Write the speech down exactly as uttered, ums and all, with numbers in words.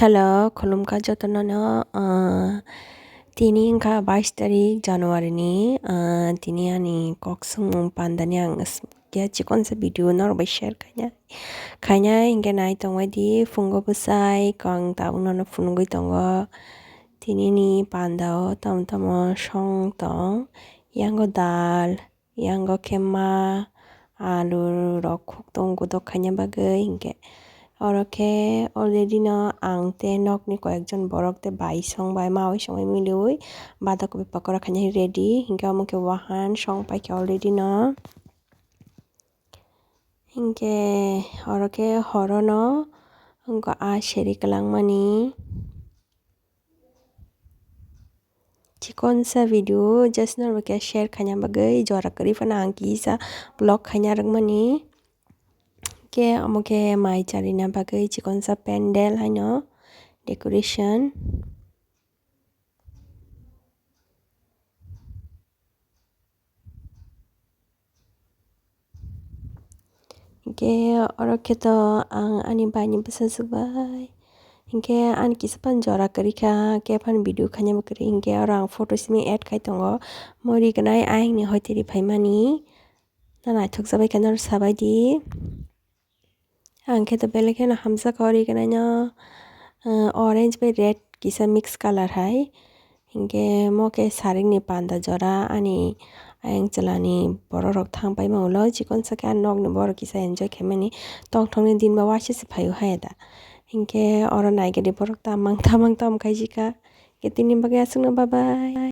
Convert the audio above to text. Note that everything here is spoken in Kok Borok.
Hello, khulumkha jotono no, ah, tini wngkha bais tarik January ni, ah, tini ani kok swngmung panda ni ang s-, khe chikonsa video norok bai share khainai, khainai hinkhe nai tongbai di phungo bwsai kok ang tabuk nono phunugwi tongo. Tini ni panda o tamo tamo song tong, yango dal, yango khe ma, alu rok khuk tong godok khaina bagwi hinkhe. Oro khe already no ang tei nokni koyekjon borok tei bai song bai maui song bai miliui badok khe pakora khaina ready hinkhe omo khe wahan song paikha already no. Hinkhe oro khe horo no wngkha a seri kwlangmani. Chikonsa video just norok khe share khaina bagwi jora kwrwi phano ang kisa vlog khaina rwkmani. Khe omo khe mai charina bagwi chikonsa pandal haino decoration. Hinkhe oro khe to ang ani bai ni bwsajwk bai. Hinkhe ani kisa phano jora kwrwi kha, khe phano video khaina bo kwrwi. Hinkhe oro ang photo simi add khai tongo. Mo rignai ayang ni hoi twi ri phaimani. Na naithok jabai khe norok sabai di. Ang khe to belai kheno hamjak o rignai no, ah, orange bai red kisa mix colour hai. Hinkhe mo khe sarik ni panda jora ani ayang chwla ni borok rok thang paima ulo, chikonsa khe ani nok ni borok kisa enjoy khaimani. Tongthok ni din ba waisa se phai o hai da. Hinkhe oro naigadi borok tamang tamang tam khai jika. Khe tini bagwi aswk no bye bye.